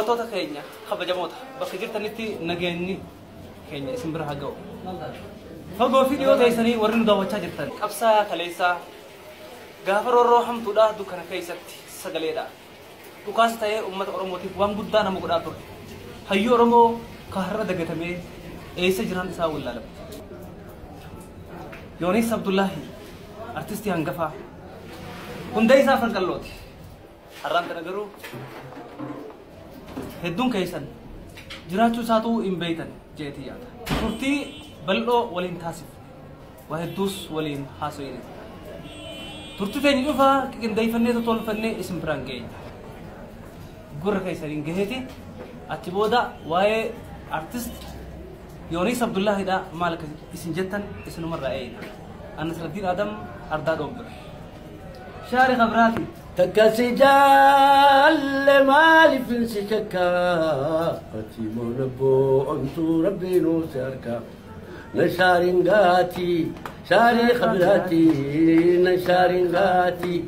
Daawwattoota keenya kabajamoota bakka jirtanitti nageenyi keenya isin bira haa ga'u. Fagoo fi dhiyoo teessanii warri nu daawwachaa jirtan qabsaa kaleessaa gaafa roorroo hamtuudha dukkana keessatti sagaleedha. Dhukaas ta'ee uummata Oromootiif waan guddaa nama godhaa ture. Hayyuu Oromoo ka har'a dagatamee eessa jiran isaa wallaalame. Yoonis Abdullaahi artistii hangafaa hundee isaa Franqallooti. Har'aan kana garuu hedduun keessan jiraachuu isaatu hin beektan jeetii yaada. Turtii bal'oo waliin taasifne waa hedduus waliin haasofne. Turtii teenya dhufaa qindeeffannee tolfannee isin biraan geenya. Gurra keessaniin gaheeti achi booda waa'ee artist Yoonis Abdullaahidha maal akka isin jettan isinumarraa eeyna. Anasraddiin Adam Ardaa Dhoombira. Shaari Khabraati. Takka si jaalle maaliif si shakkaa ati moona boontuu rabbiinuu si harkaa na shaariin gaatii shaarii khabiraatii na shaariin gaatii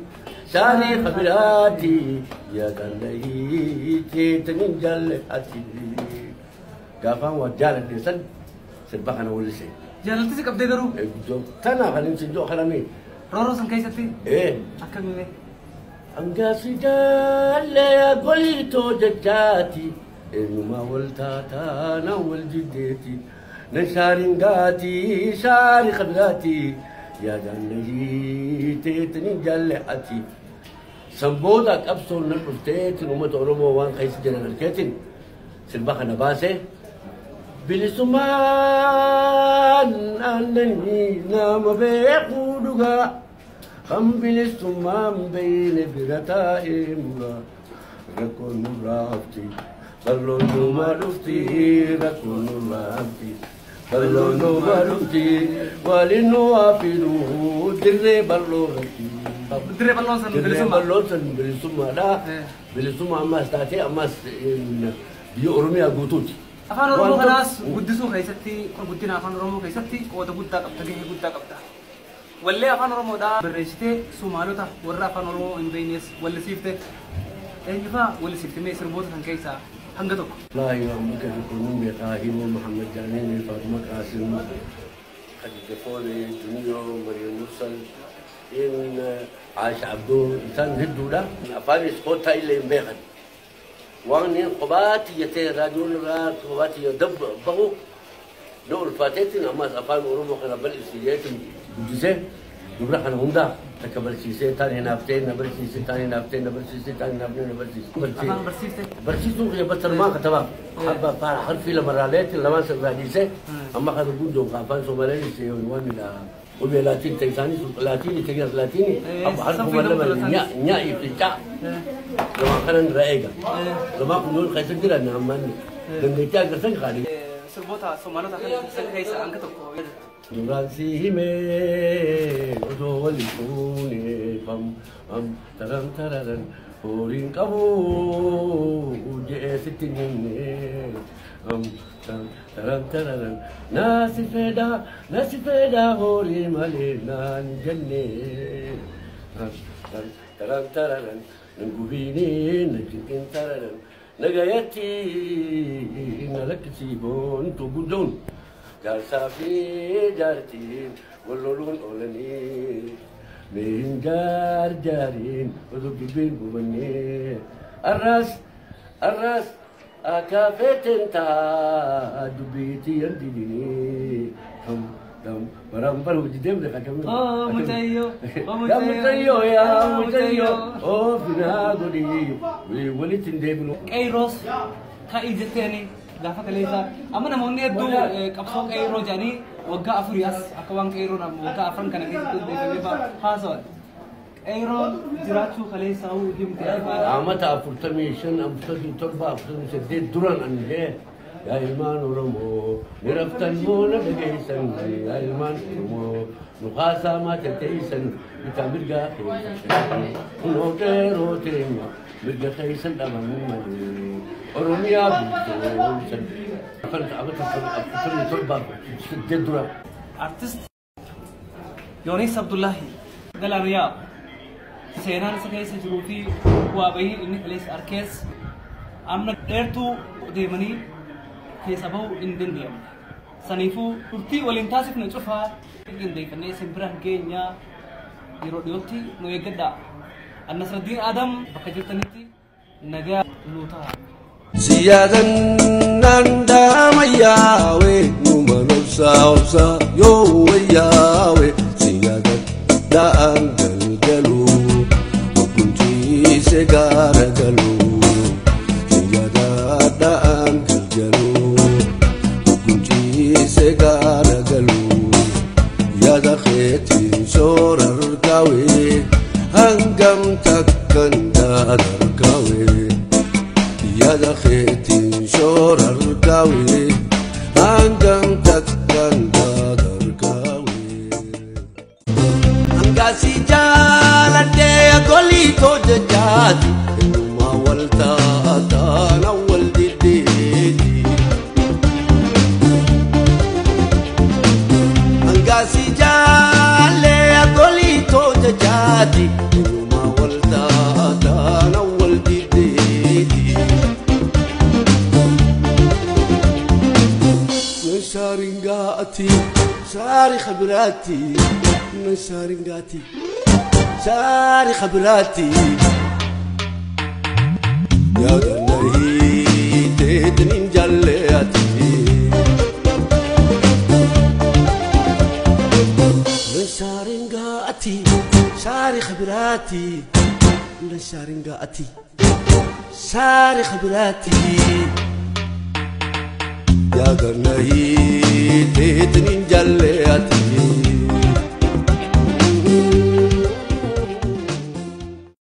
shaarii khabiraatii yaadaan dhahii teetaniin jaalle ati gaafaan waa jaaladhe san sirba kana wallise. Jaalalti si qabdee garuu? Tana kan hin sin kanamee. Rooroo san keessatti? Akkamii? Angaasi jaalle golitoo jechaati eenyumaa wal taataa na wal jiddeeti na shaariin gaatii shaari qablaati yaadaan na hiiteetanii jaalle ati. Sanbooda qabsoon na dhufteetiin uummata Oromoo waan keessa jiran arkeetiin sirba kana baasee bilisummaan aannanii nama beekuu dhugaa. Kan bilisummaan beeyne bira taa'ee mura rakkoon nurraa hafti bal'oon numa dhufti rakkoon nurraa hafti bal'oon numa dhufti waliin nu haa fidu dirree bal'oo irratti. Dirree bal'oon san Dirree bilisummaa. bal'oon san bilisummaadha. Bilisummaa ammas taatee ammas biyya Oromiyaa guutuuti. Afaan Oromoo kanaas guddisuu keessatti guddina afaan Oromoo keessatti qooda guddaa qabda gahee guddaa qabda. Wallee afaan Oromoodhaa barreessitee Sumaalota warra afaan Oromoo hin beeknes wallisiifte eenyufaa wallisiifte mee sirboota kan keessaa hanga tokko. Wallaahi waan bakka tokko beekaa Hiboo Muhammad Jaaniin Faatuma Qaasim Khadija Foole Duniyoo Mariam Mursal in Aisha Abdoo isaan hedduudha. Afaanis kottaa illee hin beekan. Waan inni kophaatti jettee raadiyoon irraa kophaatti yoo bahu na ulfaateetiin ammas afaan Oromoo kana bal'isi jeetiin guddisee dubra kana hundaa takka barsiisee taan hinaaftee na barsiisee taan hinaaftee na barsiisee taan hinaaftee na barsiisee. Afaan barsiifte. Barsiisuun kiyya basarmaa katabaa. Abba harfii lama raaleetti lamaan sirraa dhiisee amma kana guddoo afaan Somaaliis waan qubee laatiin ta'e isaanii laatiin ta'e laatiin harfuma lama nyaa'ii fi caa lamaan kanan irraa eega. Lamaan kun yoo keessa jiran ammaan dandeettii agarsan kaadhi. Sirboota Somaalota kan keessaa hanga tokko. Duraan si himee osoo waliin fuunee fam am taran tararan horiin qabu je'ee sitti hin himne am taran tararan naasi fedhaa naasi fedhaa horii malee naan jenne taran tararan nan gubiinee na jinqin tararan nagayatti na lakkisii boontu guddoon. Jaarsaa fi jaartiin wal loluun oolanii miin jaar jaariin osoo dubbiin gubannee arras arras akka feeteen taa dubbiitii yan didinii tam tam baraan bara hojii deemne kakame. Oh mucayyoo. Yaa mucayyoo yaa mucayyoo oo finaa godhii walitti hin deebinu. Qeerroos ka'ii jetteeni gaafa kaleessaa amma namoonni hedduu qabsoo qeerroo jedhanii waggaa afurii as akka waan qeerroon waggaa afran kana keessatti hundeeffamee haasawan. Qeerroon jiraachuu kaleessaa himte. Amata 45, 47, 48 duran ani jee yaa ilmaan Oromoo ni raftan moo na dhageessan yaa ilmaan Oromoo nu kaasaa maata teessan bitaa mirgaa keessan kunoo qeerroo teenya mirga keessan dhaban malee Oromiyaa bultoonsan. Amata 47, 8 dura. Artist Yoonis Abdullaahi Galaaniyaa seenaan isa keessa jiruu fi bu'aa bahii inni kaleessa arkees Amna dheertuu deemanii keessa bahuu hin danda'amne. Saniifuu turtii waliin taasifne cufaa qindeeffannee isin biraan geenya yeroo dhiyootti nu eeggadhaa. Annasraddiin Adam bakka jirtanitti nagaa nuu ta'a. Siyaadannaan daamayyaawee numa obsaa obsaa yoo wayyaawee siyaadannaan galgaluu obboonchiise gaara galuu siyaadannaan galgaluu obboonchiise gaara galuu yaada keetiin soora argaawee hangam takkan daadargaawee. Yaada keetiin soora argaawee hangam takkan daadargaawee. Hangaasi jaaladhee golii toojajaati eenyummaa wal taataan awwal diddeeti. Hangaasi jaalee golii toojajaati eenyummaa wal taataan awwal diddeeti. Sharingaati, shari khabirati, sharingaati, shari khabirati. Ya gannahi teetnin jalleati. Sharingaati, shari khabirati, sharingaati, shari khabirati. Ya gannahi teetnin jalleati.